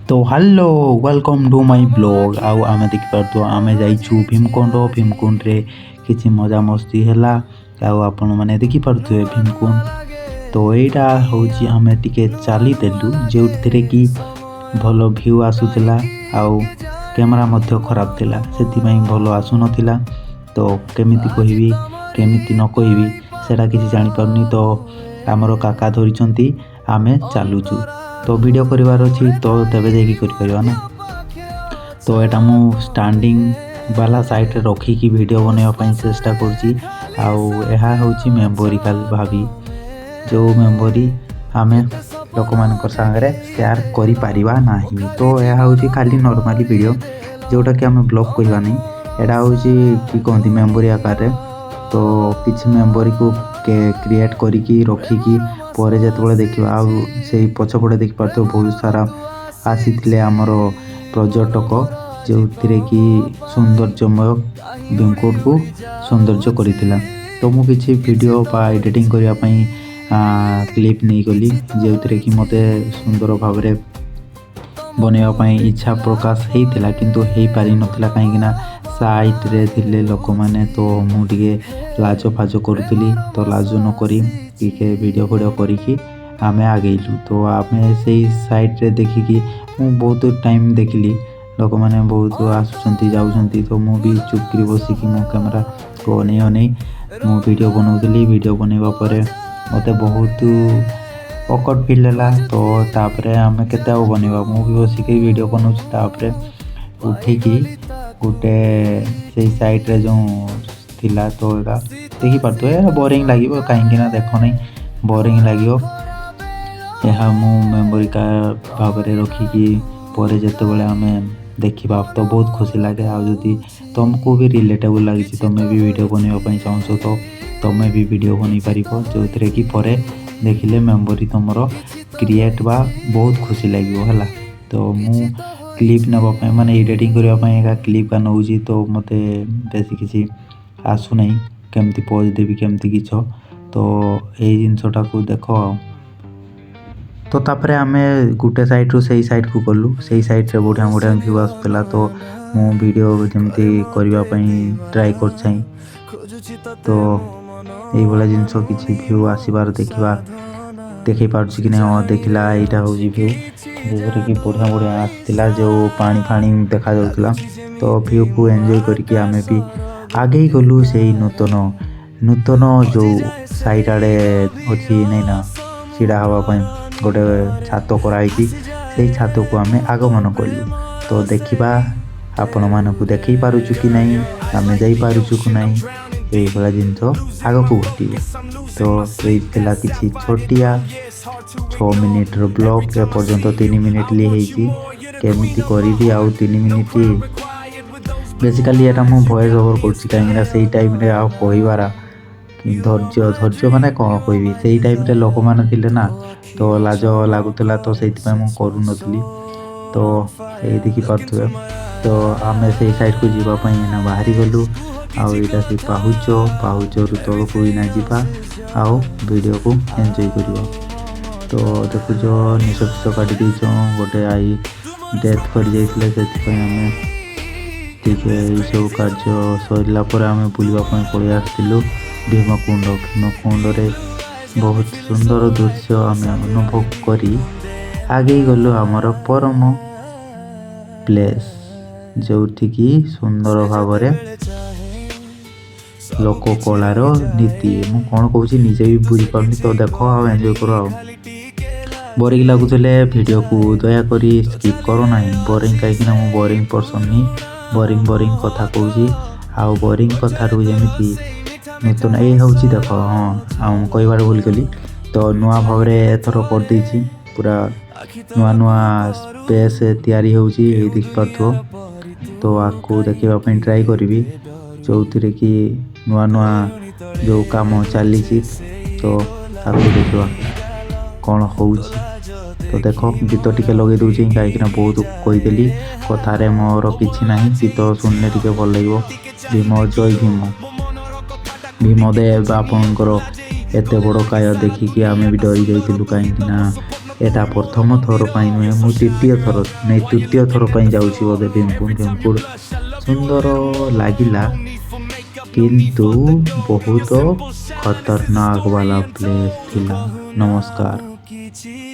ତ hello, welcome to my vlog। ଆଉ ଆମେ ଦେଖିପାରୁଥିବ, ଆମେ ଯାଇଛୁ ଭୀମକୁଣ୍ଡ। ଭୀମକୁଣ୍ଡରେ କିଛି ମଜାମସ୍ତି ହେଲା ଆଉ ଆପଣମାନେ ଦେଖିପାରୁଥିବେ ଭୀମକୁଣ୍ଡ। ତ ଏଇଟା ହେଉଛି, ଆମେ ଟିକେ ଚାଲିଦେଲୁ, ଯେଉଁଥିରେ କି ଭଲ ଭ୍ୟୁ ଆସୁଥିଲା ଆଉ କ୍ୟାମେରା ମଧ୍ୟ ଖରାପ ଥିଲା, ସେଥିପାଇଁ ଭଲ ଆସୁନଥିଲା। ତ କେମିତି କହିବି, କେମିତି ନ କହିବି, ସେଇଟା କିଛି ଜାଣିପାରୁନି। ତ ଆମର କାକା ଧରିଛନ୍ତି, ଆମେ ଚାଲୁଛୁ। ତ ଭିଡ଼ିଓ କରିବାର ଅଛି ତ ତେବେ ଯାଇକି କରିପାରିବା ନା। ତ ଏଇଟା ମୁଁ ଷ୍ଟାଣ୍ଡିଂ ବାଲା ସାଇଡ଼୍ରେ ରଖିକି ଭିଡ଼ିଓ ବନେଇବା ପାଇଁ ଚେଷ୍ଟା କରୁଛି। ଆଉ ଏହା ହେଉଛି ମେମୋରିକାଲ ଭାବି, ଯେଉଁ ମେମୋରି ଆମେ ଲୋକମାନଙ୍କ ସାଙ୍ଗରେ ସେୟାର କରିପାରିବା ନାହିଁ। ତ ଏହା ହେଉଛି ଖାଲି ନର୍ମାଲି ଭିଡ଼ିଓ, ଯେଉଁଟାକି ଆମେ ବ୍ଲଗ୍ କହିବା ନାହିଁ। ଏଇଟା ହେଉଛି କି କହନ୍ତି ମେମୋରି ଆକାରରେ। ତ କିଛି ମେମୋରିକୁ କ୍ରିଏଟ୍ କରିକି ରଖିକି ପରେ ଯେତେବେଳେ ଦେଖିବା। ଆଉ ସେଇ ପଛପଟେ ଦେଖିପାରୁଥିବ, ବହୁତ ସାରା ଆସିଥିଲେ ଆମର ପର୍ଯ୍ୟଟକ, ଯେଉଁଥିରେ କି ସୌନ୍ଦର୍ଯ୍ୟମୟ ଭୀମକୁଣ୍ଡକୁ ସୌନ୍ଦର୍ଯ୍ୟ କରିଥିଲା। ତ ମୁଁ କିଛି ଭିଡ଼ିଓ ବା ଏଡ଼ିଟିଂ କରିବା ପାଇଁ କ୍ଲିପ୍ ନେଇଗଲି, ଯେଉଁଥିରେ କି ମୋତେ ସୁନ୍ଦର ଭାବରେ ବନେଇବା ପାଇଁ ଇଚ୍ଛା ପ୍ରକାଶ ହେଇଥିଲା, କିନ୍ତୁ ହେଇପାରିନଥିଲା, କାହିଁକିନା ସାଇଡ଼୍ରେ ଥିଲେ ଲୋକମାନେ। ତ ମୁଁ ଟିକେ ଲାଜ ଫାଜ କରୁଥିଲି। ତ ଲାଜ ନକରି ଟିକେ ଭିଡ଼ିଓ ଫିଡ଼ିଓ କରିକି ଆମେ ଆଗେଇଲୁ। ତ ଆମେ ସେଇ ସାଇଡ଼୍ରେ ଦେଖିକି ମୁଁ ବହୁତ ଟାଇମ୍ ଦେଖିଲି, ଲୋକମାନେ ବହୁତ ଆସୁଛନ୍ତି, ଯାଉଛନ୍ତି। ତ ମୁଁ ବି ଚୁପକିରି ବସିକି ମୋ କ୍ୟାମେରାକୁ ଅନେଇ ଅନେଇ ମୁଁ ଭିଡ଼ିଓ ବନାଉଥିଲି। ଭିଡ଼ିଓ ବନେଇବା ପରେ ମୋତେ ବହୁତ ଅକୱାର୍ଡ଼ ଫିଲ୍ ହେଲା। ତ ତାପରେ ଆମେ କେତେ ଆଉ ବନେଇବା? ମୁଁ ବି ବସିକି ଭିଡ଼ିଓ ବନାଉଛି। ତାପରେ ଉଠିକି ଗୋଟେ ସେଇ ସାଇଡ଼୍ରେ ଯେଉଁ ଥିଲା, ତ ଏଇଟା ଦେଖିପାରୁଥିବେ, ବୋରିଂ ଲାଗିବ। କାହିଁକି ନା ଦେଖ ନାହିଁ, ବୋରିଂ ଲାଗିବ। ଏହା ମୁଁ ମେମୋରି ଭାବରେ ରଖିକି ପରେ ଯେତେବେଳେ ଆମେ ଦେଖିବା ତ ବହୁତ ଖୁସି ଲାଗେ। ଆଉ ଯଦି ତୁମକୁ ବି ରିଲେଟେବୁଲ୍ ଲାଗିଛି, ତୁମେ ବି ଭିଡ଼ିଓ ବନେଇବା ପାଇଁ ଚାହୁଁଛ, ତ ତୁମେ ବି ଭିଡ଼ିଓ ବନେଇ ପାରିବ, ଯେଉଁଥିରେ କି ପରେ ଦେଖିଲେ ମେମୋରି ତୁମର କ୍ରିଏଟ୍ ବା ବହୁତ ଖୁସି ଲାଗିବ। ହେଲା, ତ ମୁଁ କ୍ଲିପ୍ ନେବା ପାଇଁ, ମାନେ ଏଡ଼ିଟିଂ କରିବା ପାଇଁ ଏକା କ୍ଲିପ୍ ନେଉଛି। ତ ମୋତେ ବେଶୀ କିଛି ଆସୁନାହିଁ, କେମିତି ପୋଜ୍ ଦେବି, କେମିତି କିଛି। ତ ଏଇ ଜିନିଷଟାକୁ ଦେଖ। ଆଉ ତ ତାପରେ ଆମେ ଗୋଟେ ସାଇଡ଼୍ରୁ ସେଇ ସାଇଡ଼୍କୁ ଗଲୁ। ସେଇ ସାଇଡ଼୍ରେ ବଢ଼ିଆ ବଢ଼ିଆ ଭ୍ୟୁ ଆସୁଥିଲା। ତ ମୁଁ ଭିଡ଼ିଓ ଯେମିତି କରିବା ପାଇଁ ଟ୍ରାଏ କରିଥାଏ, ତ ଏଇଭଳିଆ ଜିନିଷ କିଛି ଭ୍ୟୁ ଆସିବାର ଦେଖିବା, ଦେଖେଇ ପାରୁଛି କି ନାହିଁ। ହଁ, ଦେଖିଲା, ଏଇଟା ହେଉଛି ଭ୍ୟୁ, ଯେଉଁଥିରେ କି ବଢ଼ିଆ ବଢ଼ିଆ ଆସିଥିଲା, ଯେଉଁ ପାଣି ଫାଣି ଦେଖାଯାଉଥିଲା। ତ ଭ୍ୟୁକୁ ଏନ୍ଜୟ କରିକି ଆମେ ବି ଆଗେଇ ଗଲୁ ସେଇ ନୂତନ ନୂତନ ଯେଉଁ ସାଇଡ଼୍ ଆଡ଼େ ଅଛି ନାଇଁ ନା, ଛିଡ଼ା ହେବା ପାଇଁ ଗୋଟେ ଛାତ କରାହେଇଛି, ସେଇ ଛାତକୁ ଆମେ ଆଗମନ କଲୁ। ତ ଦେଖିବା, ଆପଣମାନଙ୍କୁ ଦେଖେଇ ପାରୁଛୁ କି ନାହିଁ, ଆମେ ଯାଇପାରୁଛୁ କି ନାହିଁ, ଏଇଭଳିଆ ଜିନିଷ ଆଗକୁ ଘଟିବ। ତ ଏଇ ଥିଲା କିଛି ଛୋଟିଆ 6 ମିନିଟ୍ର ବ୍ଲଗ୍। ଏପର୍ଯ୍ୟନ୍ତ 3 ମିନିଟ୍ ହେଇଛି। କେମିତି କରିବି ଆଉ 3 ମିନିଟ୍? ବେସିକାଲି ଏଇଟା ମୁଁ ଭଏସ୍ ଓଭର୍ କରୁଛି, କାହିଁକିନା ସେଇ ଟାଇମ୍ରେ ଆଉ କହିବାର ଧୈର୍ଯ୍ୟ, ଧୈର୍ଯ୍ୟ ମାନେ କ'ଣ କହିବି, ସେଇ ଟାଇମ୍ରେ ଲୋକମାନେ ଥିଲେ ନା, ତ ଲାଜ ଲାଗୁଥିଲା। ତ ସେଇଥିପାଇଁ ମୁଁ କରୁନଥିଲି। ତ ଏଇ ଦେଖିପାରୁଥିବେ, ତ ଆମେ ସେଇ ସାଇଡ଼୍କୁ ଯିବା ପାଇଁ ଏଇନା ବାହାରି ଗଲୁ। ଆଉ ଏଇଟା ସେଇ ପାହୁଚ, ପାହୁଚରୁ ତଳକୁ ଏଇନା ଯିବା ଆଉ ଭିଡ଼ିଓକୁ ଏନ୍ଜୟ କରିବା। ତ ଦେଖୁଛ, ନିଶ ଫିସ କାଟି ଦେଇଛ। ଗୋଟେ ଆଈ ଡେଥ୍ କରିଯାଇଥିଲେ, ସେଥିପାଇଁ ଆମେ ଟିକେ ଏଇସବୁ କାର୍ଯ୍ୟ ସରିଲା ପରେ ଆମେ ବୁଲିବା ପାଇଁ ପଳେଇ ଆସିଥିଲୁ ଭୀମକୁଣ୍ଡ। ଭୀମକୁଣ୍ଡରେ ବହୁତ ସୁନ୍ଦର ଦୃଶ୍ୟ ଆମେ ଅନୁଭବ କରି ଆଗେଇ ଗଲୁ ଆମର ପରମ ପ୍ଲେସ୍, ଯେଉଁଠିକି ସୁନ୍ଦର ଭାବରେ ଲୋକ କଳାର ନୀତି। ମୁଁ କ'ଣ କହୁଛି ନିଜେ ବି ବୁଝିପାରୁନି। ତ ଦେଖ ଆଉ ଏନ୍ଜୟ କର। ଆଉ ବୋରିଂ ଲାଗୁଥିଲେ ଭିଡ଼ିଓକୁ ଦୟାକରି ସ୍କିପ୍ କର ନାହିଁ। ବୋରିଂ, କାହିଁକିନା ମୁଁ ବୋରିଂ ପର୍ସନ୍ ହିଁ, ବୋରିଂ ବୋରିଂ କଥା କହୁଛି। ଆଉ ବୋରିଂ କଥାରୁ ଯେମିତି ନୂତନ ଏଇ ହେଉଛି ଦେଖ। ହଁ, ଆଉ ମୁଁ କହିବାର ଭୁଲ କଲି। ତ ନୂଆ ଭାବରେ ଏଥର କରିଦେଇଛି, ପୁରା ନୂଆ ନୂଆ ସ୍ପେସ୍ ତିଆରି ହେଉଛି, ଏଇ ଦେଖିପାରୁଥିବ। ତ ଆକୁ ଦେଖିବା ପାଇଁ ଟ୍ରାଏ କରିବି, ଯେଉଁଥିରେ କି ନୂଆ ନୂଆ ଯେଉଁ କାମ ଚାଲିଛି। ତ ଆକୁ ଦେଖିବା କ'ଣ ହେଉଛି। ତ ଦେଖ, ଗୀତ ଟିକେ ଲଗେଇ ଦେଉଛି, କାହିଁକିନା ବହୁତ କହିଦେଲି, କଥାରେ ମୋର କିଛି ନାହିଁ। ଗୀତ ଶୁଣିଲେ ଟିକେ ଭଲ ଲାଗିବ। ଭୀମ, ଜୟ ଭୀମ। ଭୀମଦେବ, ଆପଣଙ୍କର ଏତେ ବଡ଼ କାୟ ଦେଖିକି ଆମେ ବି ଡରି ଯାଇଥିଲୁ, କାହିଁକି ନା ଏଇଟା ପ୍ରଥମ ଥର ପାଇଁ ନୁହେଁ, ମୁଁ ଦ୍ୱିତୀୟ ଥର ନାଇଁ, ତୃତୀୟ ଥର ପାଇଁ ଯାଉଛି ବୋଧେ ଭୀମକୁଣ୍ଡ। ଭୀମକୁଣ୍ଡ ସୁନ୍ଦର ଲାଗିଲା, କିନ୍ତୁ ବହୁତ ଖତରନାକ ବାଲା ପ୍ଲେସ୍ ଥିଲା। ନମସ୍କାର। କିଛି